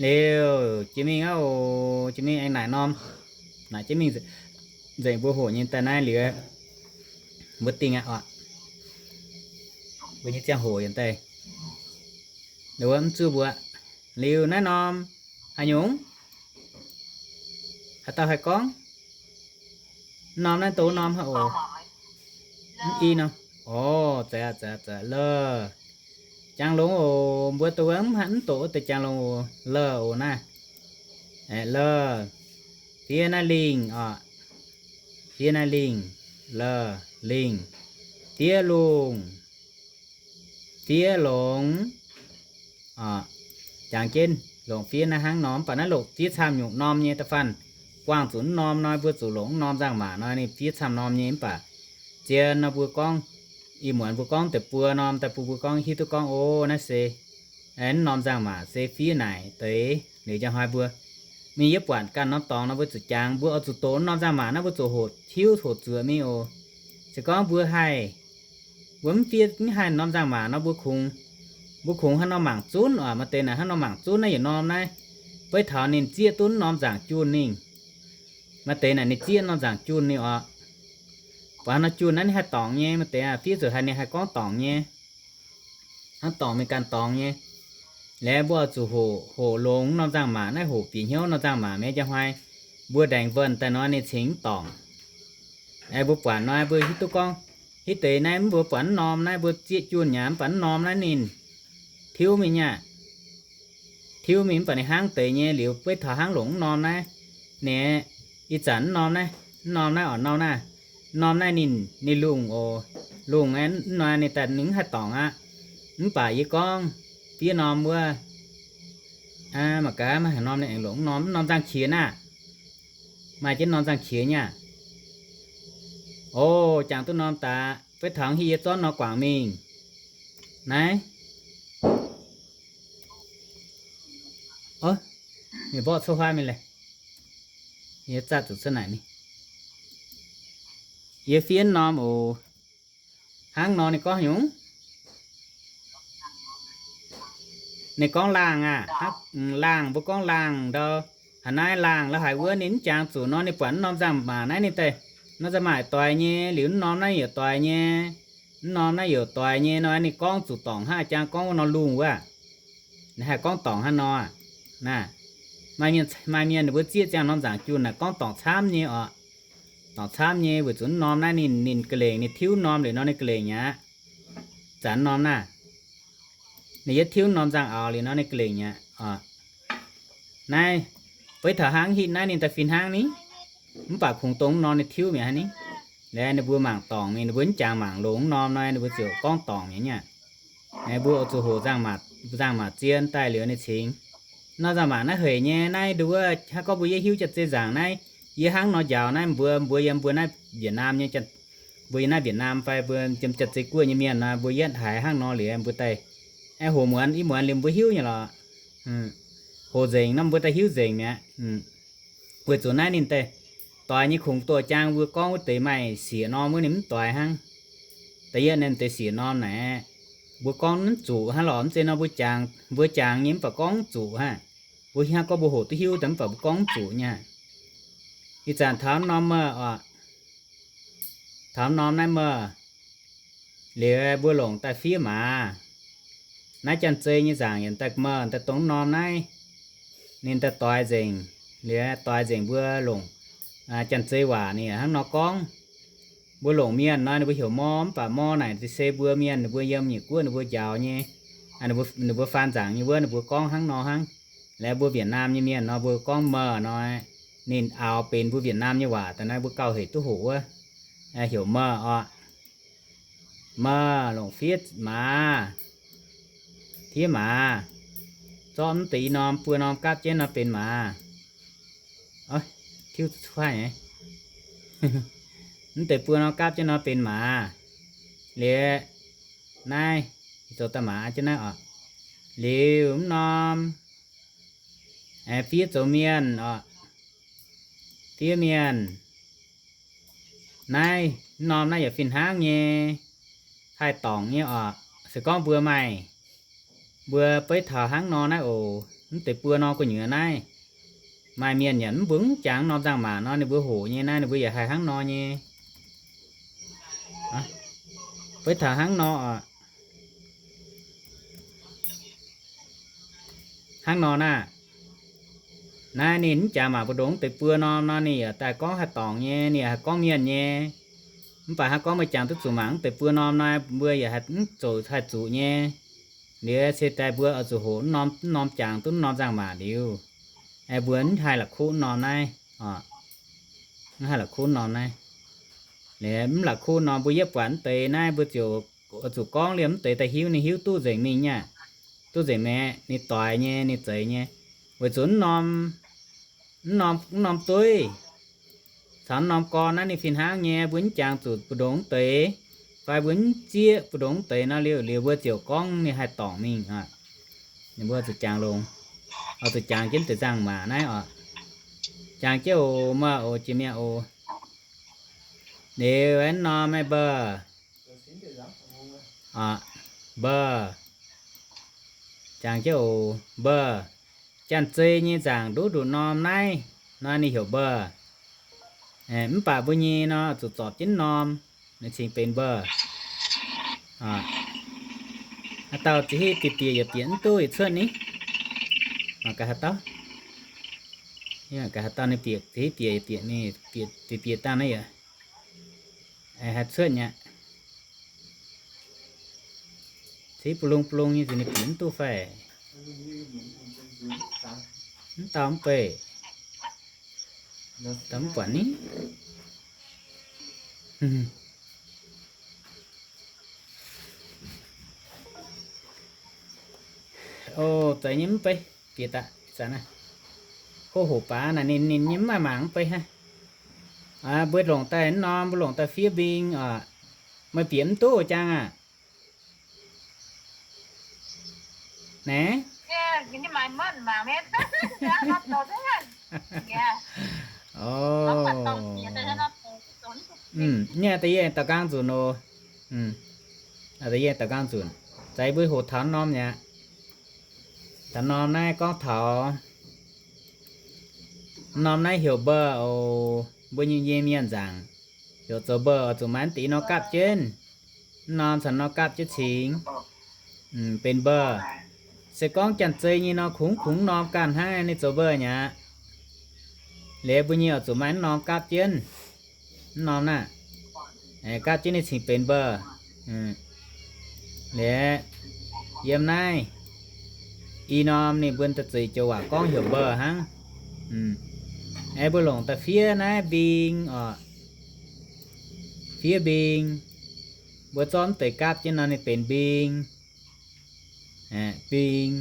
Liuz jiex mingh aqv oc, jiex mingh aengx naaic norm. Naaic jiex mingh nzengc mbuo hoqc nyei daaih naaiv liuz, mbuo dingh aqv oc. Mbuo nyei ziangh hoc yaac daaih, wuov mv zuqv mbuo. Liuz naaiv norm haaix nyungc? Haaix dauh haih gorngv? Norm naaiv dongh norm haaix oc? Mv i nor. Orv, zeiz aqv, zeiz aqv, zeiz aqv, lov. Jangx longx oc. Mbuo dongh wuov mv haih mv doqc wuov deix jangx longx oc. Lov oc naaiv. Aeqv, lov. Fiev naaiv lingh oc. Fiev naaiv lingh. Lov, lingh. Fiev lungh. Fiev longx. Jangx jienv longc fiev naaiv hnangv nor, mv baac naaiv longc fiev camv nyungc norm nyei da'faanh. Buangh zuqc mv norm nor, mbuo zuqc longc mv norm nzangc-maac nor, ninh fiev camv norm nyei. Mv baac zien nor mbuo gorngv, ih muonz mbuo gorngv deix buo norm daaih bun mbuo gorngv hiuv duqv gorngv, o, naaiv se mv norm nzangc-maac se fiev naaic deix. Liuz njang hnoi mbuo mingh yie buatc ganh norm dorngx nor mbuo zuqc jangx, mbuo oix zuqc doqc mv norm nzangc-maac naaiv mbuo zuqc hoqc hiuv hoqc zuoqc mingh oc. Se gorngv mbuo haih, mbuo mv fiev mv haih norm nzangc-maac nor mbuo kungx, mbuo kungx hnangv nor mangc zunv oc. Maaih deix naaic hnangv nor mangc zunv naaiv yietc norm naaiv, beiv taux ninh zieqv duqv norm nzaangc junh ninh. Maaih deix naaic ninh zieqv norm nzaangc junh ninh oc. Buatc hnangv nor junh naaiv ninh haih dorngc nyei, maaih deix fiev zuqc haiz ninh haih gorngv dorngc nyei. Hnangv dorngc mingh ganh dorngc nyei. Liuz mbuo oix zuqc hoqc, hoqc longx norm nzangc-maac naaiv, hoqc bieqc hnyouv norm nzangc-maac mi'aqv. Njang hnoi mbuo ndaengx wuonh daaih nor ninh cingx mv dorngc. Aeqv, mbuo buatc nor mbuo hiuv duqv gorngv, hitv deix naaiv mv mbuo buatc mv norm naaiv mbuo zieqv junh nyei, mv baac mv norm naaiv ninh tiuv mingh nyei aqv. Tiuv mingh mv baac ninh hnangv deix nyei. Liuz beiv taux hnangv longc mv norm naaiv, ninh, ih zanc mv norm naaiv, mv norm naaiv oc, norm naaiv, norm naaiv ninh, ninh lungh oc. Lungh aeqv, mv norm ninh daaih ninh mv haih dorngc aqv. Mv baac yie gorngv fiev norm wuov, mangc gaax maaih haaix norm ninh aengx longc mv norm, mv norm nzangc-qiex naaiv. Maaih jienv norm nzangc-qiex nyei aqv. O, jangx duqv norm daaih, beiv taux hiuv yie zorqv nor guangc mingh. Naaiv, o, ninh mborqv cuotv huaav mingh leh. Yie zaah zuqc cuotv naaic mingh. Yie fiev norm oc. Hnangv nor ninh gorngv nyungc? Ninh gorngv laangh aqv. Laangh, mbuo gorngv laangh ndau. A'naaiv laangh la'haic wuov ninh mv jangx zuqc nor, ninh buatc mv norm nzangc-maac naaiv ninh daaih, norm nzangc-maac doix nyei, liuz mv norm naaiv yaac doix nyei, mv norm naaiv yaac doix nyei nor, ninh gorngv zuqc dorngc hnangv jangx gorngv wuov norm lungh wuov. Ninh haih gorngv dorngc hnangv nor aqv. Naaiv, maaih mienh, maaih mienh ninh mbuo zieqv ziangh norm nzaangc junh naaic gorngv dorngc camv nyei oc. Dorngc camv nyei weic zuqc mv norm naaiv ninh, ninh ga'lengc, ninh tiuv norm liuz nor ninh ga'lengc aqv. Zanc norm naaiv, ninh yietv tiuv norm nzangc-aaux liuz nor ninh ga'lengc aqv. Naaiv, beiv taux hnangv hitv naaiv ninh daaih fih hnangv ni. Mv baac kungx dongh mv norm ninh tiuv mi'aqv haic ni. Liuz ninh mbuo mangc dorngc mingh, ninh mbuo mv jangx mangc longx mv norm nor, ninh mbuo ziouc gorngv dorngc mi'aqv nyei. Mbuo oix zuqc hoqc nzangc-maac, nzangc-maac zien daaih liuz ninh cingx. Nor nzangc-maac naaiv hec nyei naaiv, nduov, hnangv gorngv mbuo yie hiuv Janx-Zei nzaangc naaiv, yie hnangv nor njaaux naaiv mbuo, mbuo yiem mbuo naaiv Việt Nam nyei, mbuo yiem naaiv Việt Nam fai mbuo yiem Janx-Zei guoqv nyei mienh nor, mbuo yietv haiz hnangv nor liuz mbuo daaih, aengx hoqc muonz i muonz liuz mbuo hiuv nyei lorqc. Hoqc nzengc nor mbuo daaih hiuv nzengc mi'aqv. Weic zuqc naaiv ninh daaih doix nyei kungx doix jangx mbuo gorngv wuov deix maaih siec norm wuov ninh mv doix hnangv. Da'yietv ninh deix siec norm naaic, mbuo gorngv mv zuqc hnangv lorqc, mv zeiz nor mbuo jangx, mbuo jangx nyei mv baac gorngv mv zuqc hnangv. Mbuo hnangv gorngv mbuo hoqc duqv hiuv daaih mv baac mbuo gorngv mv zuqc nyei. Ih zanc taux norm meih oc, taux norm naaiv meih, liuz mbuo longc daaih fiev maaz. Naaiv Janx-Zei nyei nzaangc yaac daaih meih daaih dongh norm naaiv, ninh daaih doix nzengc, liuz doix nzengc mbuo longc Janx-Zei waac ninh hnangv nor gorngv. Mbuo longc mienh nor ninh mbuo heuc mor, mv baac mor naaic se mbuo mienh ninh mbuo yiem nyei guoqv ninh mbuo njaaux nyei, ninh mbuo faan nzaangc nyei wuov ninh mbuo gorngv hnangv nor hnangv. Liuz mbuo Việt Nam nyei mienh nor mbuo gorngv meih nor, ninh aaux benx mbuo Việt Nam nyei waac daaih naaiv mbuo gauh hec duqv hoqc wuov, heuc meih oc. Meih longc fiev maaz, fiev maaz, zorqv mv deix i norm buo norm gapv jienv nor benx maaz. Tiuv cuaiv, mv deix buo norm gapv jienv nor benx maaz. Liuz naaiv, zoux daaih maaz jienv naaiv oc. Liuz mv norm, fiev zoux mienh oc. Fiev mienh. Naaiv mv norm naaiv yaac fih hnangv nyei, haih dorngc nyei oc. Se gorngv mbuo maaih, mbuo beiv taux hnangv nor naaiv oc, mv deix buo norm gu'nyuoz naaiv, maaih mienh yaac mv mbuo mv jangx norm nzangc maac nor ninh mbuo hoqc nyei naaiv, ninh mbuo yaac haih hnangv nor nyei. Beiv taux hnangv nor oc. Hnangv nor naaiv, naaiv ninh mv jangx maac mbu'ndongx mv deix buo norm nor ninh yaac daaih gorngv haih dorngc nyei, ninh yaac haih gorngv mienh nyei. Mv baac hnangv gorngv meih jangx duqv zuqc mangc mv deix buo norm nor mbuo yaac haih mv zoux haih zuqc nyei. Liuz se daaih mbuo oix zuqc hoqc mv norm, mv norm jangx duqv mv norm nzangc maac liuz, mbuo mv haih la'kuqv mv norm naaiv oc. Mv haih la'kuqv mv norm naaiv. Liuz mv la'kuqv norm mbuo yietv buatc mv deix naaiv mbuo ziouc oix zuqc gorngv liemh mv deix daaih hiuv, ninh hiuv duqv nzengc mingh nyei aqv. Duqv nzengc maengc, ninh doix nyei, ninh zeix nyei. Weic zuqc mv norm, mv norm dueiv caux mv norm gorn naaiv ninh fih hnangv nyei, mbuo mv jangx zuqc mbu'ndongx mv deix, fai mbuo mv zieqv mbu'ndongx mv deix nor liuz, liuz mbuo ziouc gorngv ninh haih dorngc mingh aqv. Ninh mbuo zuqc jangx longx, oix zuqc jangx jienv deix nzangc maac naaiv oc. Jangx jienv oc, meih oc, jiex mienh oc. Liuz aeqv, mv norm aeqv, mba'mba'h, jangx jienv oc, mba'mba'h. Janx-zei nyei nzaangc nduqc nduqc norm naaiv nor ninh heuc mba'mba'h. Mv baac mbuo nyei nor zuqc zorpc jienv norm, ninh cingx benx mba'mba'h. Haaix dauh za'gengh bieqc bieqc yaac bieqc mv duqv yietc cuotv ni. Ga'haaix dauh, ga'haaix dauh ninh bieqc za'gengh bieqc yaac bieqc, bieqc bieqc dangh naaiv yaac haih cuotv nyei. Cingx bu lung bu lung nyei za'gengh ninh bieqc mv duqv fai? Mv dauh mv bei, dauh mv buatc ni. O, za'gengh nyei mv bei, bieqc daaih, zanc naaiv, hov hoqc baac naaic ninh, ninh nyei mv maaih mangc mv bei hnangv. Mbuo longc daaih mv norm, mbuo longc daaih fiev mbing oc. Meih bieqc mv duqv jangx aac. Naaiv, o, nyei da'yietv daux nqaang nzunc oc. Da'yietv daux nqaang nzunc, za'gengh mbuo hoqc taux norm nyei aqv. Taux norm naaiv gorngv taux, norm naaiv heuc mba'mba'h oc. Mbuo nyei, nyei mienh nzaangc heuc zoux mba'mba'h oc, zuqc maaih mv deix norm gapv jienv. Mv norm caux norm gapv jienv cingx benx mba'mba'h. Se gorngv janx-zei nyei nor kungx, kungx norm ganh hnangv ninh zoux mba'mba'h nyei aqv. Liuz mbuo nyei oix zuqc maaih mv norm gapv jienv. Mv norm naaiv, gapv jienv ninh cingx benx mba'mba'h. Liuz yiem naaiv i norm ninh mbuo da'zeix joux waac gorngv heuc mba'mba'h hnangv. Aeqv, mbuo longc da'fiev naaiv mbing oc. Fiev mbing. Mbuo zorqv mv deix gapv jienv nor ninh benx mbing. Mbing.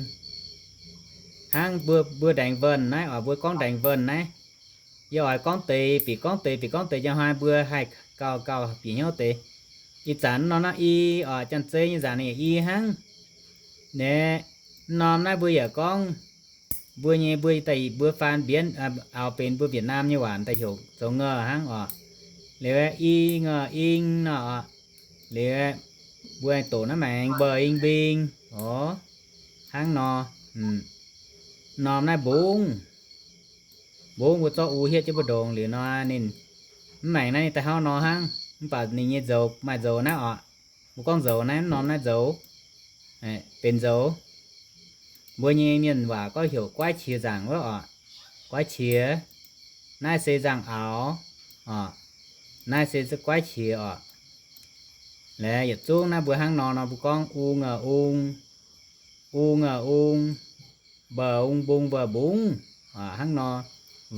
Hnangv mbuo, mbuo ndaengx wuonh naaiv oc, mbuo gorngv ndaengx wuonh naaiv, yie oix gorngv deix, bieqc gorngv deix, bieqc gorngv deix, njang hnoi mbuo haih gauh, gauh bieqc hnyouv deix. Ih zanc norm naaiv i oc, janx-zei nyei nzaangc ninh yaac i hnangv. Naaiv norm naaiv mbuo yaac gorngv, mbuo nyei, mbuo daaih mbuo faan mbienv, auv benx mbuo Việt Nam nyei waac daaih heuc zoux nga'h hnangv oc. Liuz i, nga'h ing nor oc. Liuz mbuo aengx doqc naaiv maengx mba'mba'h ing mbing oc. Hnangv nor, norm naaiv mbungv. Mbungv mbuo zorqv u hietv jienv mbu'ndongx liuz nor ninh mv maengx naaiv ninh daaih hnangv nor hnangv, mv baac ninh nyei nzoux maaih nzoux naaiv oc. Mbuo gorngv nzoux naaiv, mv norm naaiv nzoux, benx nzoux. Mbuo nyei mienh waac gorngv heuc guaiv qiex nzaangc wuov oc. Guaiv qiex. Naaiv se nzangc-aaux oc. Naaiv se guaiv qiex oc. Laeh yietc zungv naaiv mbuo hnangv nor nor mbuo gorngv u nga'h ung, u nga'h ung, mba'mba'h ung mbung mba'mba'h mbungv. Hnangv nor,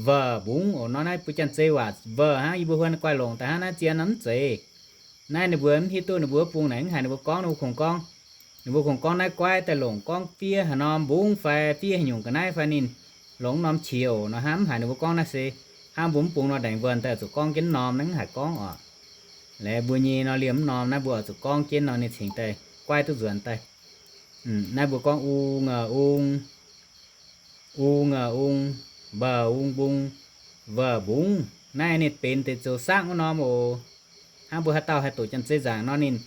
mba'mba'h mbungv oc. Nor naaiv mbuo janx-zei waac mba'mba'h hnangv, yie mbuo huon guaih longc daaih hnangv naaiv zien nor mv zeiz. Naaiv ninh mbuo mv hiuv duqv ninh mbuo bung naaic mv haiz ninh mbuo gorngv, ninh mbuo kungx gorngv, ninh mbuo kungx gorngv naaiv guaiv daaih longc gorngv fiev haaix norm mbungv fai fiev haaix nyungc ga'naaiv fai ninh longc norm qiex oc nor hnangv, mv haiz ninh mbuo gorngv naaiv se hnangv mbuo mv bung nor ndaengc wuonh daaih zuqc gorngv jienv norm naaiv mv haiz gorngv oc. Laaix mbuo nyei nor liemh mv norm naaiv mbuo oix zuqc gorngv jienv nor ninh cingx daaih guaiv duqv nzuonx daaih. Naaiv mbuo gorngv u nga'ung, u nga'ung, mba'ung mbung, va'mbungv. Naaiv ninh benx deix zoux sangv wuov norm oc. Hnangv mbuo haaix dauh haih doqc Janx-Zei nzaangc nor ninh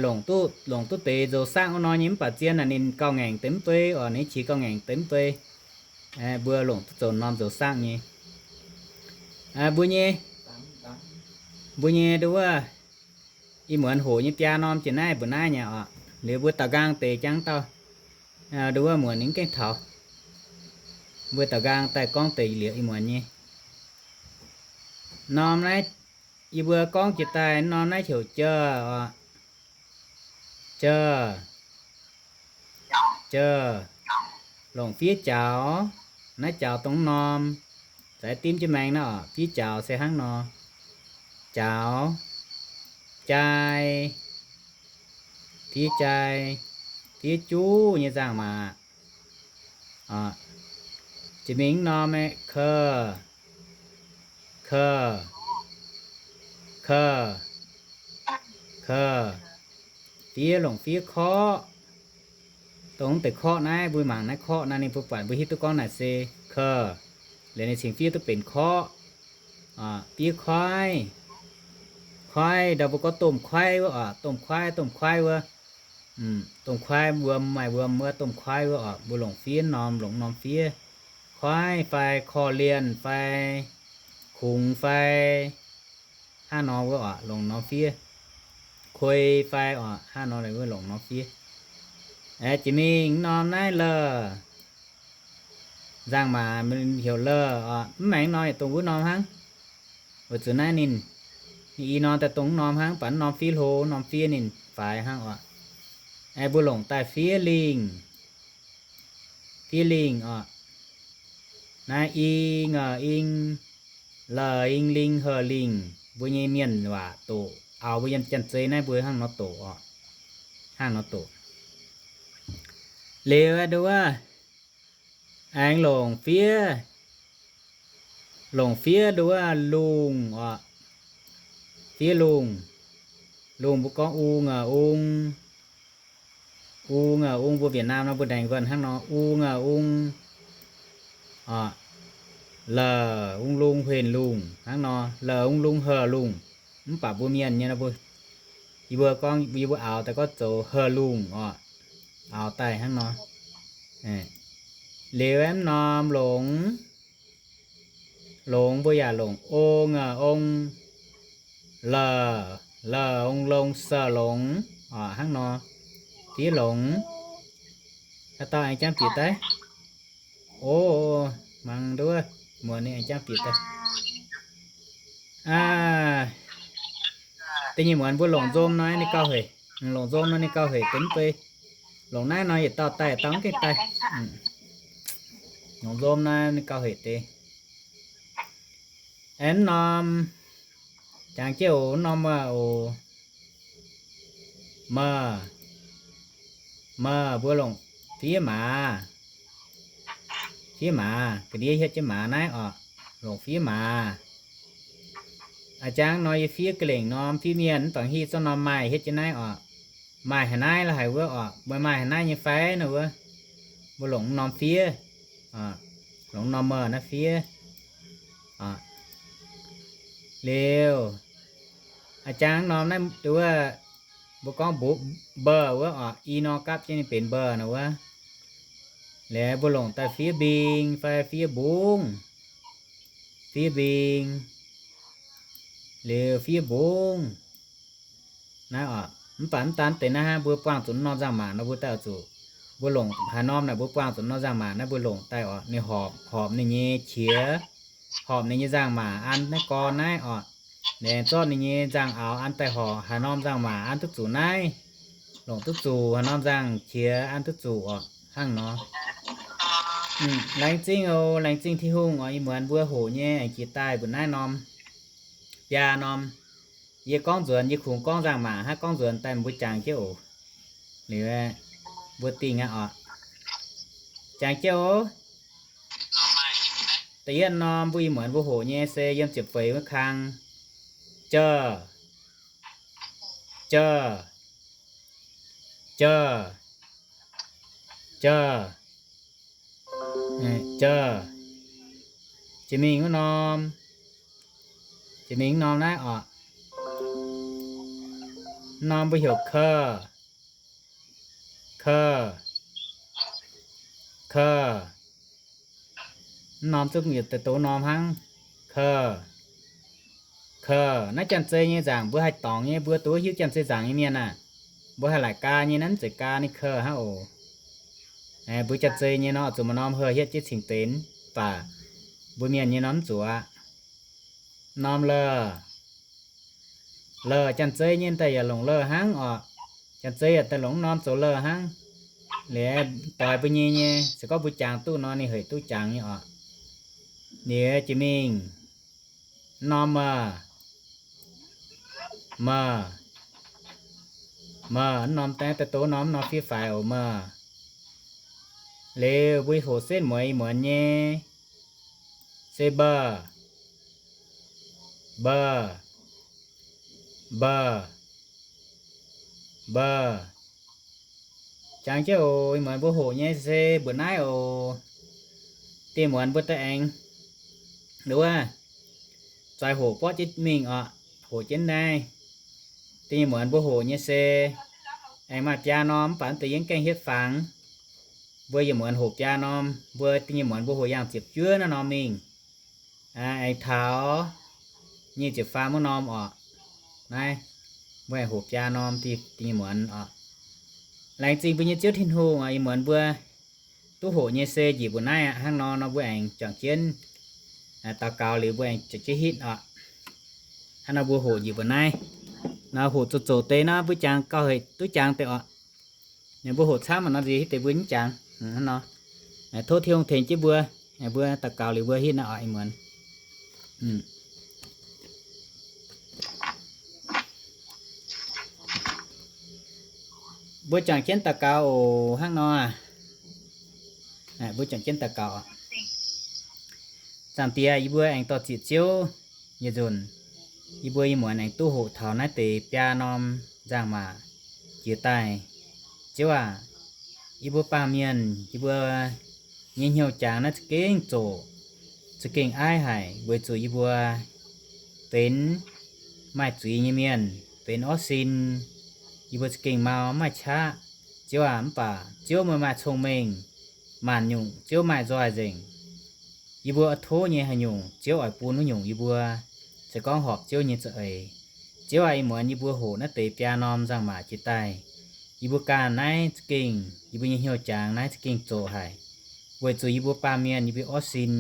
longc duqv, longc duqv deix zoux sangv wuov norm nyei mv baac zien naaic ninh gauh ngaengc deix mv bei oc, ninh qiex gauh ngaengc deix mv bei. Mbuo longc duqv zoux norm zoux sangv nyei. Mbuo nyei, mbuo nyei nduov wuov, ih muonz hoqc nyei biaa norm jiex naaiv mbuo naaiv nyei oc. Liuz mbuo daaux nqaang deix jangv dauh, nduov wuov muonz ninh gengh taux. Mbuo daaux nqaang daaih gorngv deix liuz ih muonz nyei norm naaiv, yie mbuo gorngv jiex daaih norm naaiv heuc jauh oc. Jauh, jauh, longc fiev jaux. Naaiv jaux dongh norm, za'gengh dimv jienv maengx naaiv oc. Fiev jaux se hnangv nor. Jaux, jai, fiev jai, fiev juv nyei nzangc-maac. Jiex mingh norm aeqv, ke, ke, ke, ke, fiev longc fiev korqv. Dongh deix korqv naaiv mbuo mangc naaiv korqv naaiv ninh mbuo buatc mbuo hiuv duqv gorngv naaic se ke. Liuz ninh cingx fiev duqv benx korqv. Fiev kuaaiv, kuaaiv ndau mbuo gorngv domh kuaaiv wuov oc, domh kuaaiv, domh kuaaiv wuov. Domh kuaaiv wuom, maaih wuom wuov, domh kuaaiv wuov oc. Mbuo longc fiev norm, longc norm fiev. Kuaaiv fai korv-lienh fai kungx fai hnangv nor wuov oc, longc norm fiev. Kuei fai oc, hnangv nor wuov longc norm fiev. Aeqv, jiex mingh norm naaiv la'nzangc-maac heuc la'oc, mv maengx nor yietc dongh wuov norm hnangv. Weic zuqc naaiv ninh, ninh i norm daaih dongh wuov norm hnangv, baac wuov norm fiev hlo, norm fiev ninh faix hnangv oc. Aeqv, mbuo longc daaih fiev lingh, fiev lingh oc. Naaiv i nga'ing, la'ing ling, ha'lingh, mbuo nyei mienh waac doqc, auv mbuo yiem Janx-Zei naaiv mbuo hnangv nor doqc oc. Hnangv nor doqc. Liuz nduov wuov, aengx longc fiev, longc fiev nduov wuov lungh oc. Fiev lungh. Lungh mbuo gorngv u nga'ung. U nga'ung mbuo Việt Nam nor mbuo ndaengc wuonh hnangv nor, u nga'ung, la'ung lung, huenx lungh hnangv nor, la'ung lung, ha'lungh. Mv baac mbuo mienh nyei nor mbuo, yie mbuo gorngv, yie mbuo auv daaih gorngv zoux ha'lungh oc. Auv daaih hnangv nor. Liuz mv norm longc, longx mbuo yaac longc o nga'ong, la'ong longx, sa'longx, hnangv nor, fiev longx. Haaix dauh aengx jangv bieqc daaih? O, mangc nduov, muonz ninh aengx jangv bieqc daaih. Da'nyeic muonz mbuo longc nzom nor ninh gauh hec, longc nzom nor ninh gauh hec deix mv bei. Longc naaiv nor yietc dauh daaih yietc dauh mv gaengh daaih. Longc nzom nor ninh gauh hec deix. Aengx norm, jangx jienv oc, norm wuov oc, m, m, mbuo longc fiev maaz, fiev maaz, ga'ndiev hietv jienv maaz naaiv oc, longc fiev maaz. A'jangv nor yie fiev ga'lengc norm fiev mienh, mv baac hiv zorqv norm maaih hietv jienv naaiv oc. Maaih haaix naaiv la'haic wuov oc, meih maaih haaix naaiv nyei fai nor wuov, mbuo longc norm fiev, longc norm m naaiv fiev. Liuz, a'jangv norm naaiv wuov, mbuo gorngv mbuo, mbuo wuov oc, i nor gapv jienv ninh benx mbuo nor wuov. Liuz mbuo longc daaih fiev mbing fai fiev mbungv, fiev mbing, liuz fiev mbungv. Naaiv oc, mv baac mv daan deix naaiv hnangv, mbuo buangh zuqc norm nzangc-maac nor mbuo daaih oix zuqc, mbuo longc haaix norm naaic mbuo buangh zuqc norm nzangc-maac naaiv mbuo longc daaih oc, ninh horpc, horpc ninh nyei qiex, horpc ninh nyei nzangc-maac an naaiv gorn naaiv oc, laengz zorqv ninh nyei nzangc-aaux an daaih horpc haaix norm nzangc-maac an duqv zuqc naaiv, longc duqv zuqc haaix norm nzangc-qiex an duqv zuqc oc, hnangv nor. Laengz zingh oc, laengz zingh Tin-Hungh oc, ih muonz mbuo hoqc nyei aengx jiex daaih mbuo naaiv norm, biaa norm. Yie gorngv nzuonx, yie kungx gorngv nzangc-maac hnangv, gorngv nzuonx daaih mbuo jangx jienv oc. Liuz mbuo dingh aqv oc. Jangx jienv oc. Da'yietv norm mbuo ih muonz mbuo hoqc nyei se yiem ziepc feix wuov kang. Jauv, jauv, jauv, jauv, jauv. Jiex mingh wuov norm, jiex mingh wuov norm naaiv oc. Wuov norm mbuo heuc kau, kau, kau. Wuov norm zungv yietc deix doz norm hnangv. Kau, kau. Naaiv janx-zei nyei nzaangc mbuo haih dorngc nyei, mbuo duqv hiuv janx-zei nzaangc nyei mienh aah, mbuo haih laaic gaa nyei, naaiv mv zeiz gaa ninh kau hnangv oc. Mbuo janx-zei nyei nor zuqc maaih norm heuc hietv jienv cingx deix, mv baac mbuo mienh nyei norm mv zuqc aqv. Norm lou, lou janx-zei nyei daaih yaac longc lou hnangv oc. Janx-zei yaac daaih longc norm zoux lou hnangv. Liuz doix mbuo nyei nyei, se gorngv mbuo jangx duqv nor ninh hec duqv jangx nyei oc. Liuz jiex mingh norm mou, mou, mou, norm daaih doz norm, norm fiev faix oc, mou. Liuz mbuo hoqc setv mueiz ih muonz nyei se mbuo, mbuo, mbuo, mbuo. Jangx jienv oc. Ih muonz mbuo hoqc nyei se mbuo naaiv oc. Da'muonz mbuo daaih aengx wuov, zoih hoqc borqv jienv mingh oc. Hoqc jienv naaiv. Da'nyeic muonz mbuo hoqc nyei se aengx maaih biaa norm, mv baac deix yie mv gaengh hietv fangx. Mbuo yietc muonz hoqc biaa norm. Mbuo da'nyeic muonz mbuo hoqc yangh ziepc juov naaiv norm mingh. Aengx taux nyic ziepc faam wuov norm oc. Naaiv mbuo aengx hoqc biaa norm da'nyeic muonz oc. Laengz zingh mbuo nyei Ziouv Tin-Hungh oc. Ih muonz mbuo duqv hoqc nyei se njiec mbuo naaiv aqv. Hnangv nor nor mbuo aengx juangc jienv daux gaux liuz mbuo aengx juangc jienv hitv oc. Hnangv nor mbuo hoqc njiec mbuo naaiv. Nor hoqc zoqc zoqc deix nor mbuo jangx gauh hec duqv jangx deix oc. Mbuo hoqc camv nor nziex hitv deix mbuo mv jangx. Hnangv nor, tov Tin-Hungh tengx jienv mbuo. Mbuo daux gaux liuz mbuo hitv naaiv oc. Ih muonz mbuo juangc jienv daux gaux oc. Hnangv nor, mbuo juangc jienv daux gaux. Zaangc Diex, yie mbuo aengx dor-ziec Ziouv nyei nzunc, yie mbuo ih muonz aengx duqv hoqc taux naaiv deix biaa norm nzangc-maac jiex daaih. Ziouv aac, yie mbuo baamh mienh, yie mbuo nyei hnyouv jangx naaiv za'gengh zoqc, za'gengh aiv haic, weic zuqc yie mbuo benx maaih zuiz nyei mienh, benx orv sin, yie mbuo za'gengh mau mv maaih qaqv. Ziouv aac, mv baac Ziouv meih maaih cong-mengh, maanc nyungc Ziouv maaih nzoih nzengc. Yie mbuo oix tov nyei haaix nyungc, Ziouv oix bun wuov nyungc yie mbuo, se gorngv horpc Ziouv nyei za'eix. Ziouv aac, ih muonz yie mbuo hoqc naaiv deix biaa norm nzangc-maac jiex daaih, yie mbuo ganh naaiv za'gengh, yie mbuo nyei hnyouv jangx naaiv za'gengh zoqc haic, weic zuqc yie mbuo baamh mienh yie mbuo orv sin,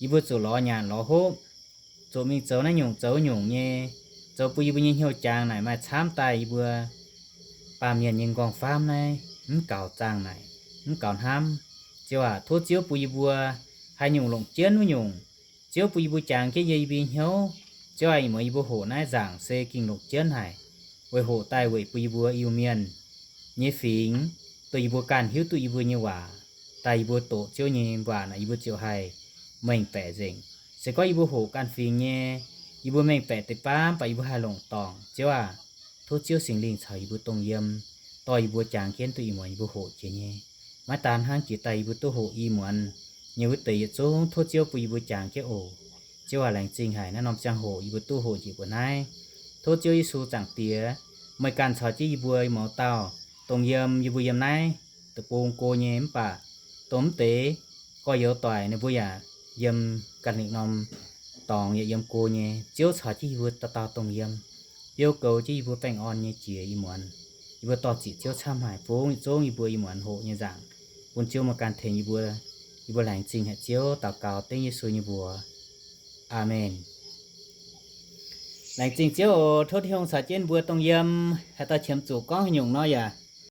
yie mbuo zuqc lorz nyanc lorz hopv, zuqc mingh zoux naaiv nyungc zoux wuov nyungc nyei, zoux bun yie mbuo nyei hnyouv jangx naaic maaih camv daaih yie mbuo baamh mienh nyei nqorngv-famv naaiv mv gaux zaangh naaic, mv gaux hnamv. Ziouv aac, tov Ziouv bun yie mbuo haaix nyungc longc jienv wuov nyungc. Ziouv bun yie mbuo jangx jienv yie mbuo nyei hnyouv. Ziouv aac, ih muonz yie mbuo hoqc naaiv nzangc se gengh longc jienv haic, weic hoqc daaih weic bun yie mbuo Iu-Mienh nyei fingx, dongh yie mbuo ganh hiuv duqv yie mbuo nyei waac daaih, yie mbuo doqc Ziouv nyei waac naaic yie mbuo ziouc haih mengh baeqc nzengc. Se gorngv yie mbuo hoqc ganh fingx nyei, yie mbuo mengh baeqc deix baav, mv baac yie mbuo haih longc dorngc. Ziouv aac, tov Ziouv Singx Lingh caux yie mbuo dongh yiem, dorh yie mbuo jangx jienv duqv ih muonz yie mbuo hoqc jiex nyei. Maiv daan hnangv jiex daaih yie mbuo duqv hoqc i muonz nyei wuov deix yietc zungv, tov Ziouv bun yie mbuo jangx jienv oc. Ziouv aac, laengz zingh haic naaiv norm ziangh hoc yie mbuo duqv hoqc njiec mbuo naaiv. Tov Ziouv Yesu Zaangc Diex, meih ganh caux jienv yie mbuo ih muonz dauh dongh yiem, yie mbuo yiem naaiv deic-bung go nyei, mv baac dongh mv deix gorx-youz doic ninh mbuo yaac yiem ganh lingh norm dorngx yaac yiem go nyei. Ziouv caux jienv yie mbuo dauh dauh dongh yiem, biouv goux jienv yie mbuo baengh orn nyei jiex ih muonz. Yie mbuo dor-ziec Ziouv camv haic, bungx yietc zungv yie mbuo ih muonz hoqc nyei nzangc, bun Ziouv meih ganh tengx yie mbuo. Yie mbuo laengz zingh haic Ziouv, daux gaux dengv Yesu nyei mbuox. Aamen. Laengz zingh Ziouv oc. Tov Tin-Hungh caux jienv mbuo dongh yiem, haaix dauh qiemx zuqc gorngv haaix nyungc nor yaac